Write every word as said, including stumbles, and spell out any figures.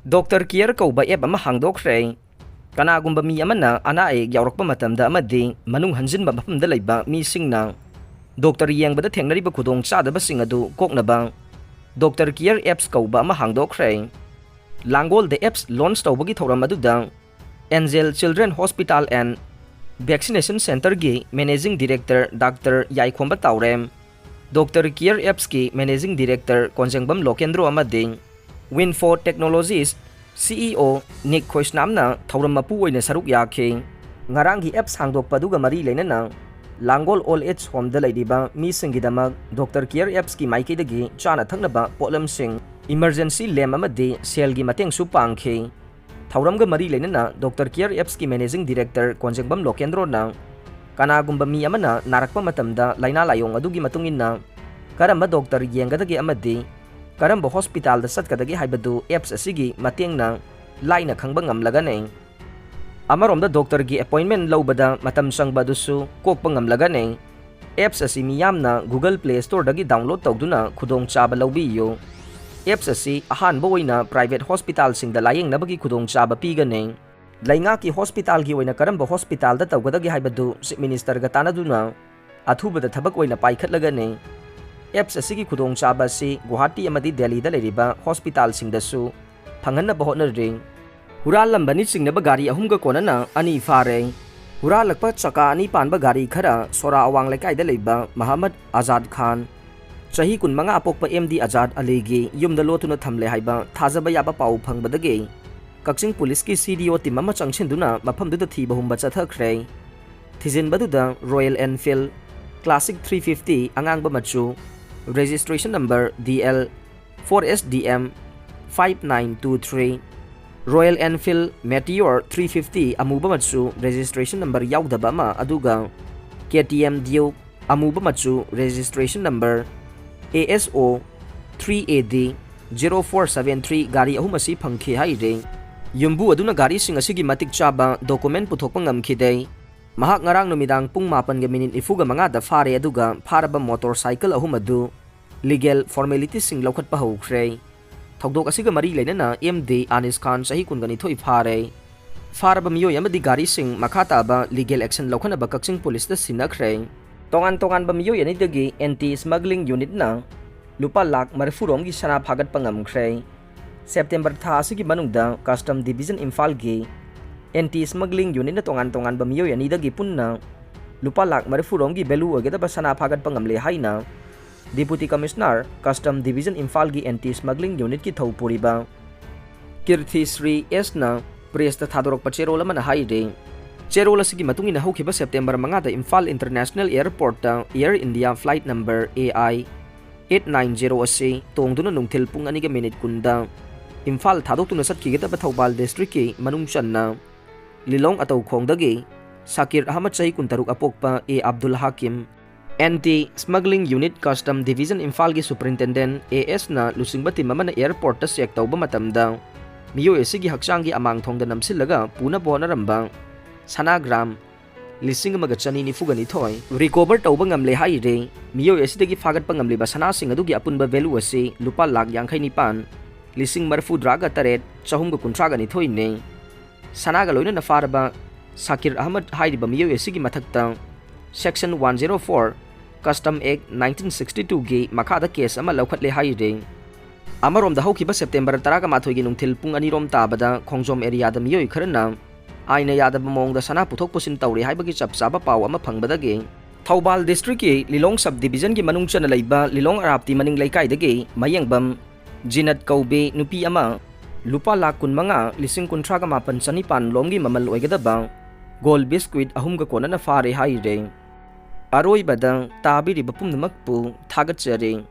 Doctor ꯀꯤꯌꯔ ꯀꯧꯕ app ꯑꯃ ꯍꯥꯡꯗꯣꯛꯈ꯭ꯔꯦ꯫ ꯀꯅꯥꯒꯨꯝꯕ ꯃꯤ ꯑꯃꯅ ꯑꯅꯥ ꯑꯌꯦꯛ ꯌꯥꯎꯔꯛꯄ ꯃꯇꯝꯗ ꯑꯃꯗꯤ ꯃꯅꯨꯡ ꯍꯟꯖꯤꯟꯕ ꯃꯐꯝꯗ ꯂꯩꯕ ꯃꯤꯁꯤꯡꯅ ꯗꯣꯛꯇꯔ ꯌꯦꯡꯕꯗ ꯊꯦꯡꯅꯔꯤꯕ ꯈꯨꯗꯣꯡꯆꯥꯗꯕꯁꯤꯡ ꯑꯗꯨ ꯀꯣꯛꯅꯕ ꯗꯣꯛꯇꯔ ꯀꯤꯌꯔ ꯑꯦꯞꯁ ꯀꯧꯕ ꯑꯃ ꯍꯥꯡꯗꯣꯛꯈ꯭ꯔꯦ꯫ ꯂꯥꯡꯒꯣꯜꯗ ꯑꯦꯞꯁ ꯂꯣꯟꯆ ꯇꯧꯕꯒꯤ ꯊꯧꯔꯝ ꯑꯗꯨꯗ Angel Children Hospital and Vaccination Centerꯒꯤ Managing Director doctor Yaikhomba Taorem, doctor ꯀꯤꯌꯔ ꯑꯦꯞꯁꯀꯤ Managing Director ꯀꯣꯟꯖꯦꯡꯕꯝ ꯂꯣꯀꯦꯟꯗ꯭ꯔꯣ ꯑꯃꯗꯤ Winfo Technologies CEO ꯅꯤꯛ ꯈꯣꯏꯁꯅꯥꯝꯅ ꯊꯧꯔꯝ ꯃꯄꯨ ꯑꯣꯏꯅ ꯁꯔꯨꯛ ꯌꯥꯈꯤ꯫ ꯉꯔꯥꯡꯒꯤ ꯑꯦꯞꯁ ꯍꯥꯡꯗꯣꯛꯄ ꯑꯗꯨꯒ ꯃꯔꯤ ꯂꯩꯅꯅ ꯂꯥꯡꯒꯣꯜ ꯑꯣꯜ ꯑꯦꯖ ꯍꯣꯝꯗ ꯂꯩꯔꯤꯕ ꯃꯤꯁꯤꯡꯒꯤꯗꯃꯛ ꯗꯣꯛꯇꯔ ꯀꯤꯌꯔ ꯑꯦꯞꯁꯀꯤ ꯃꯥꯏꯀꯩꯗꯒꯤ ꯆꯥꯅ ꯊꯛꯅꯕ ꯄꯣꯠꯂꯝꯁꯤꯡ, ꯏꯃꯔꯖꯦꯟꯁꯤ ꯂꯦꯝ ꯑꯃꯗꯤ ꯁꯦꯜꯒꯤ ꯃꯇꯦꯡꯁꯨ ꯄꯥꯡꯈꯤ꯫ ꯊꯧꯔꯝꯒ ꯃꯔꯤ ꯂꯩꯅꯅ ꯗꯣꯛꯇꯔ ꯀꯤꯌꯔ ꯑꯦꯞꯁꯀꯤ Managing Director ꯀꯣꯟꯖꯦꯡꯕꯝ ꯂꯣꯀꯦꯟꯗ꯭ꯔꯣꯅ ꯀꯅꯥꯒꯨꯝꯕ ꯃꯤ ꯑꯃꯅ ꯅꯥꯔꯛꯄ ꯃꯇꯝꯗ ꯂꯥꯏꯅꯥ ꯂꯥꯏꯑꯣꯡ ꯑꯗꯨꯒꯤ ꯃꯇꯨꯡ ꯏꯟꯅ ꯀꯔꯝꯕ ꯗꯣꯛꯇꯔ ꯌꯦꯡꯒꯗꯒꯦ ꯑꯃꯗꯤ ꯀꯔꯝꯕ ꯍꯣꯁꯄꯤꯇꯥꯜꯗ ꯆꯠꯀꯗꯒꯦ ꯍꯥꯏꯕꯗꯨ ꯑꯦꯞꯁ ꯑꯁꯤꯒꯤ ꯃꯇꯦꯡꯅ ꯂꯥꯏꯅ ꯈꯪꯕ ꯉꯝꯂꯒꯅꯤ꯫ ꯑꯃꯔꯣꯝꯗ ꯗꯣꯛꯇꯔꯒꯤ ꯑꯦꯄꯣꯏꯟꯃꯦꯟ ꯂꯧꯕꯗ ꯃꯇꯝ ꯆꯪꯕ ꯑꯗꯨꯁꯨ ꯀꯣꯛꯄ ꯉꯝꯂꯒꯅꯤ꯫ ꯑꯦꯞꯁ ꯑꯁꯤ ꯃꯤꯌꯥꯝꯅ Google Play Storeꯗꯒꯤ download ꯇꯧꯗꯨꯅ ꯈꯨꯗꯣꯡꯆꯥꯕ ꯂꯧꯕꯤꯌꯨ꯫ ꯑꯦꯞꯁ ꯑꯁꯤ ꯑꯍꯥꯟꯕ ꯑꯣꯏꯅ ꯄ꯭ꯔꯥꯏꯚꯦꯠ ꯍꯣꯁꯄꯤꯇꯥꯜꯁꯤꯡꯗ ꯂꯥꯌꯦꯡꯅꯕꯒꯤ ꯈꯨꯗꯣꯡꯆꯥꯕ ꯄꯤꯒꯅꯤ꯫ ꯂꯩꯉꯥꯛꯀꯤ ꯍꯣꯁꯄꯤꯇꯥꯜꯒꯤ ꯑꯣꯏꯅ ꯀꯔꯝꯕ ꯍꯣꯁꯄꯤꯇꯥꯜꯗ ꯇꯧꯒꯗꯒꯦ ꯍꯥꯏꯕꯗꯨ ꯆꯤꯐ ꯃꯤꯅꯤꯁꯇꯔꯒ ꯇꯥꯟꯅꯗꯨꯅ ꯑꯊꯨꯕꯗ ꯊꯕꯛ ꯑꯣꯏꯅ ꯄꯥꯏꯈꯠꯂꯒꯅꯤ꯫ ꯑꯦꯞꯁ ꯑꯁꯤꯒꯤ ꯈꯨꯗꯣꯡꯆꯥꯕ ꯑꯁꯤ ꯒꯨꯋꯥꯍꯥꯇꯤ ꯑꯃꯗꯤ ꯗꯦꯜꯂꯤꯗ ꯂꯩꯔꯤꯕ ꯍꯣꯁꯄꯤꯇꯥꯜꯁꯤꯡꯗꯁꯨ ꯐꯪꯍꯟꯅꯕ ꯍꯣꯠꯅꯔꯤ꯫ ꯍꯨꯔꯥꯜꯂꯝꯕꯅꯤ ꯆꯤꯡꯅꯕ ꯒꯥꯔꯤ ꯑꯍꯨꯝꯒ ꯀꯣꯟꯅꯅ ꯑꯅꯤ ꯐꯥꯔꯦ꯫ ꯍꯨꯔꯥꯜꯂꯛꯄ ꯆꯀꯥ ꯑꯅꯤ ꯄꯥꯟꯕ ꯒꯥꯔꯤ ꯈꯔ ꯁꯣꯔꯥ ꯑꯋꯥꯡ ꯂꯩꯀꯥꯏꯗ ꯂꯩꯕ ꯃꯍꯃꯗ ꯑꯖꯥꯗ ꯈꯥꯟ, ꯆꯍꯤ ꯀꯨꯟꯃꯉꯥ ꯑꯄꯣꯛꯄ ꯑꯦꯝ ꯗꯤ ꯑꯖꯥꯗ ꯑꯂꯤꯒꯤ ꯌꯨꯝꯗ ꯂꯣꯠꯇꯨꯅ ꯊꯝꯂꯦ ꯍꯥꯏꯕ ꯊꯥꯖꯕ ꯌꯥꯕ ꯄꯥꯎ ꯐꯪꯕꯗꯒꯤ ꯀꯛꯆꯤꯡ ꯄꯨꯂꯤꯁꯀꯤ ꯁꯤ ꯗꯤ ꯑꯣ ꯇꯤꯝ ꯑꯃ ꯆꯪꯁꯤꯟꯗꯨꯅ ꯃꯐꯝꯗꯨꯗ ꯊꯤꯕ ꯍꯨꯝꯕ ꯆꯠꯊꯈ꯭ꯔꯦ꯫ ꯊꯤꯖꯤꯟꯕꯗꯨꯗ Royal Enfield classic three fifty ꯑꯉꯥꯡꯕ ꯃꯆꯨ, registration number D L four S D M five nine two three, Royal Enfield meteor three fifty ꯑꯃꯨꯕ ꯃꯆꯨ, ꯔꯦꯖꯤꯁꯇ꯭ꯔꯦꯁꯟ ꯅꯝꯕꯔ ꯌꯥꯎꯗꯕ ꯑꯃ, ꯑꯗꯨꯒ ꯀꯦ ꯇꯤ ꯑꯦꯝ ꯗ꯭ꯌꯨꯛ ꯑꯃꯨꯕ ꯃꯆꯨ, ꯔꯦꯖꯤꯁꯇ꯭ꯔꯦꯁꯟ ꯅꯝꯕꯔ ꯑꯦ ꯑꯦꯁ ꯑꯣ ꯊ꯭ꯔꯤ ꯑꯦ ꯗꯤ ꯖꯦꯔꯣ ꯐꯣꯔ ꯁꯚꯦꯟ ꯊ꯭ꯔꯤ ꯒꯥꯔꯤ ꯑꯍꯨꯝ ꯑꯁꯤ ꯐꯪꯈꯤ ꯍꯥꯏꯔꯤ꯫ ꯌꯨꯝꯕꯨ ꯑꯗꯨꯅ ꯒꯥꯔꯤꯁꯤꯡ ꯑꯁꯤꯒꯤ ꯃꯇꯤꯛ ꯆꯥꯕ ꯗꯣꯀꯨꯃꯦꯟ ꯄꯨꯊꯣꯛꯄ ꯉꯝꯈꯤꯗꯦ꯫ ꯃꯍꯥꯛ ꯉꯔꯥꯡ ꯅꯨꯃꯤꯗꯥꯡ ꯄꯨꯡ ꯃꯥꯄꯟꯒ ꯃꯤꯅꯤꯠ ꯅꯤꯐꯨꯒ ꯃꯉꯥꯗ ꯐꯥꯔꯦ, ꯑꯗꯨꯒ ꯐꯥꯔꯕ ꯃꯣꯇꯣꯔ ꯁꯥꯏꯀꯜ ꯑꯍꯨꯝ ꯑꯗꯨ ꯂꯤꯒꯦꯜ ꯐꯣꯔꯃꯦꯂꯤꯇꯤꯁꯤꯡ ꯂꯧꯈꯠꯄ ꯍꯧꯈ꯭ꯔꯦ꯫ ꯊꯧꯗꯣꯛ ꯑꯁꯤꯒ ꯃꯔꯤ ꯂꯩꯅꯅ ꯑꯦꯝ ꯗꯤ ꯑꯅꯤꯁ ꯈꯥꯟ, ꯆꯍꯤ ꯀꯨꯟꯒ ꯅꯤꯊꯣꯏ ꯐꯥꯔꯦ꯫ ꯐꯥꯔꯕ ꯃꯤꯑꯣꯏ ꯑꯃꯗꯤ ꯒꯥꯔꯤꯁꯤꯡ ꯃꯈꯥ ꯇꯥꯕ ꯂꯤꯒꯦꯜ ꯑꯦꯛꯁꯟ ꯂꯧꯈꯠꯅꯕ ꯀꯛꯆꯤꯡ ꯄꯨꯂꯤꯁꯇ ꯁꯤꯟꯅꯈ꯭ꯔꯦ꯫ ꯇꯣꯉꯥꯟ ꯇꯣꯉꯥꯟꯕ ꯃꯤꯑꯣꯏ ꯑꯅꯤꯗꯒꯤ ꯑꯦꯟꯇꯤ ꯁ꯭ꯃꯒ꯭ꯂꯤꯡ ꯌꯨꯅꯤꯠꯅ ꯂꯨꯄꯥ ꯂꯥꯈ ꯃꯔꯤꯐꯨ ꯔꯣꯝꯒꯤ ꯁꯅꯥ ꯐꯥꯒꯠꯄ ꯉꯝꯈ꯭ꯔꯦ꯫ ꯁꯦꯞꯇꯦꯝꯕꯔ ꯊꯥ ꯑꯁꯤꯒꯤ ꯃꯅꯨꯡꯗ ꯀꯁꯇꯝ ꯗꯤꯕꯤꯖꯟ ꯏꯝꯐꯥꯜꯒꯤ ꯑꯦꯟꯇꯤ ꯁ꯭ꯃꯒ꯭ꯂꯤꯡ ꯌꯨꯅꯤꯠꯅ ꯇꯣꯉꯥꯟ ꯇꯣꯉꯥꯟꯕ ꯃꯤꯑꯣꯏ ꯑꯅꯤꯗꯒꯤ ꯄꯨꯟꯅ ꯂꯨꯄꯥ ꯂꯥꯈ ꯃꯔꯤꯐꯨ ꯔꯣꯝꯒꯤ ꯚꯦꯂꯨ ꯑꯣꯏꯒꯗꯕ ꯁꯅꯥ ꯐꯥꯒꯠꯄ ꯉꯝꯂꯦ ꯍꯥꯏꯅ ꯗꯤꯄꯨꯇꯤ ꯀꯃꯤꯁꯅꯔ ꯀꯁꯇꯝ ꯗꯤꯕꯤꯖꯟ ꯏꯝꯐꯥꯜꯒꯤ ꯑꯦꯟꯇꯤ ꯁ꯭ꯃꯒ꯭ꯂꯤꯡ ꯌꯨꯅꯤꯠꯀꯤ ꯊꯧꯄꯨꯔꯤꯕ ꯀꯤꯔꯊꯤ ꯁ꯭ꯔꯤ ꯑꯦꯁꯅ ꯄ꯭ꯔꯦꯁꯇ ꯊꯥꯗꯣꯔꯛꯄ ꯆꯦꯔꯣꯜ ꯑꯃꯅ ꯍꯥꯏꯔꯤ꯫ ꯆꯦꯔꯣꯜ ꯑꯁꯤꯒꯤ ꯃꯇꯨꯡ ꯏꯟꯅ ꯍꯧꯈꯤꯕ ꯁꯦꯞꯇꯦꯝꯕꯔ ꯃꯉꯥꯗ ꯏꯝꯐꯥꯜ ꯏꯟꯇꯔꯅꯦꯁꯅꯦꯜ ꯑꯦꯌꯔꯄꯣꯔꯠꯇ air India flight number A I eight nine zero ꯑꯁꯤ ꯇꯣꯡꯗꯨꯅ ꯅꯨꯡꯊꯤꯜ ꯄꯨꯡ ꯑꯅꯤꯒ ꯃꯤꯅꯤꯠ ꯀꯨꯟꯗ ꯏꯝꯐꯥꯜ ꯊꯥꯗꯣꯛꯇꯨꯅ ꯆꯠꯈꯤꯒꯗꯕ ꯊꯧꯕꯥꯜ ꯗꯤꯁꯇ꯭ꯔꯤꯛꯀꯤ ꯃꯅꯨꯡ ꯆꯟꯅ ꯂꯤꯂꯣꯡ ꯑꯇꯧꯈꯣꯡꯗꯒꯤ ꯁꯥꯀꯤꯔ ꯑꯍꯃꯗ, ꯆꯍꯤ ꯀꯨꯟꯇꯔꯨꯛ ꯑꯄꯣꯛꯄ, A Abdul Hakim, anti smuggling unit custom division ꯏꯝꯐꯥꯜꯒꯤ ꯁꯨꯄꯔꯤꯟꯇꯦꯟꯗꯦꯟ ꯑꯦ ꯑꯦꯁꯅ ꯂꯨꯆꯤꯡꯕ ꯇꯤꯝ ꯑꯃꯅ ꯑꯦꯌꯔꯄꯣꯔꯠꯇ ꯆꯦꯛ ꯇꯧꯕ ꯃꯇꯝꯗ ꯃꯤꯑꯣꯏ ꯑꯁꯤꯒꯤ ꯍꯛꯆꯥꯡꯒꯤ ꯑꯃꯥꯡ ꯊꯣꯡꯗ ꯅꯝꯁꯤꯜꯂꯒ ꯄꯨꯅꯕ ꯍꯣꯠꯅꯔꯝꯕ ꯁꯅꯥ ꯒ꯭ꯔꯥꯝ ꯂꯤꯁꯤꯡ ꯑꯃꯒ ꯆꯅꯤ ꯅꯤꯐꯨꯒ ꯅꯤꯊꯣꯏ ꯔꯤꯀꯣꯚꯔ ꯇꯧꯕ ꯉꯝꯂꯦ ꯍꯥꯏꯔꯤ꯫ ꯃꯤꯑꯣꯏ ꯑꯁꯤꯗꯒꯤ ꯐꯥꯒꯠꯄ ꯉꯝꯂꯤꯕ ꯁꯅꯥꯁꯤꯡ ꯑꯗꯨꯒꯤ ꯑꯄꯨꯟꯕ ꯚꯦꯂꯨ ꯑꯁꯤ ꯂꯨꯄꯥ ꯂꯥꯈ ꯌꯥꯡꯈꯩ ꯅꯤꯄꯥꯟ, ꯂꯤꯁꯤꯡ ꯃꯔꯤꯐꯨ ꯇꯔꯥꯒ ꯇꯔꯦꯠ, ꯆꯍꯨꯝꯒ ꯀꯨꯟꯊ꯭ꯔꯥꯒ ꯅꯤꯊꯣꯏꯅꯤ꯫ ꯁꯅꯥꯒ ꯂꯣꯏꯅꯅ ꯐꯥꯔꯕ ꯁꯥꯀꯤꯔ ꯑꯍꯃꯗ ꯍꯥꯏꯔꯤꯕ ꯃꯤꯑꯣꯏ ꯑꯁꯤꯒꯤ ꯃꯊꯛꯇ Section one zero four Custom Act nineteen sixty twoꯒꯤ ꯃꯈꯥꯗ ꯀꯦꯁ ꯑꯃ ꯂꯧꯈꯠꯂꯦ ꯍꯥꯏꯔꯤ꯫ ꯑꯃꯔꯣꯝꯗ ꯍꯧꯈꯤꯕ ꯁꯦꯞꯇꯦꯝꯕꯔ ꯇꯔꯥꯒ ꯃꯥꯊꯣꯏꯒꯤ ꯅꯨꯡꯊꯤꯜ ꯄꯨꯡ ꯑꯅꯤꯔꯣꯝ ꯇꯥꯕꯗ ꯈꯣꯡꯖꯣꯝ ꯑꯦꯔꯤꯌꯥꯗ ꯃꯤꯑꯣꯏ ꯈꯔꯅ ꯑꯥꯏꯟꯅ ꯌꯥꯗꯕ ꯃꯑꯣꯡꯗ ꯁꯅꯥ ꯄꯨꯊꯣꯛ ꯄꯨꯁꯤꯟ ꯇꯧꯔꯤ ꯍꯥꯏꯕꯒꯤ ꯆꯞ ꯆꯥꯕ ꯄꯥꯎ ꯑꯃ ꯐꯪꯕꯗꯒꯤ ꯊꯧꯕꯥꯜ ꯗꯤꯁꯇ꯭ꯔꯤꯛꯀꯤ ꯂꯤꯂꯣꯡ ꯁꯕ ꯗꯤꯕꯤꯖꯟꯒꯤ ꯃꯅꯨꯡ ꯆꯟꯅ ꯂꯩꯕ ꯂꯤꯂꯣꯡ ꯑꯔꯥꯞꯇꯤ ꯃꯅꯤꯡ ꯂꯩꯀꯥꯏꯗꯒꯤ ꯃꯌꯦꯡꯕꯝ ꯖꯤꯅꯠ ꯀꯧꯕꯤ ꯅꯨꯄꯤ ꯑꯃ ꯂꯨꯄꯥ ꯂꯥꯈ ꯀꯨꯟꯃꯉꯥ, ꯂꯤꯁꯤꯡ ꯀꯨꯟꯊ꯭ꯔꯥꯒ ꯃꯥꯄꯟ ꯆꯅꯤꯄꯥꯟ ꯂꯣꯝꯒꯤ ꯃꯃꯜ ꯑꯣꯏꯒꯗꯕ ꯒꯣꯜ ꯕꯤꯁꯀ꯭ꯋꯤꯠ ꯑꯍꯨꯝꯒ ꯀꯣꯟꯅꯅ ꯐꯥꯔꯦ ꯍꯥꯏꯔꯦ꯫ ꯑꯔꯣꯏꯕꯗ ꯇꯥꯕꯤꯔꯤꯕ ꯄꯨꯝꯅꯃꯛꯄꯨ ꯊꯥꯒꯠꯆꯔꯤ꯫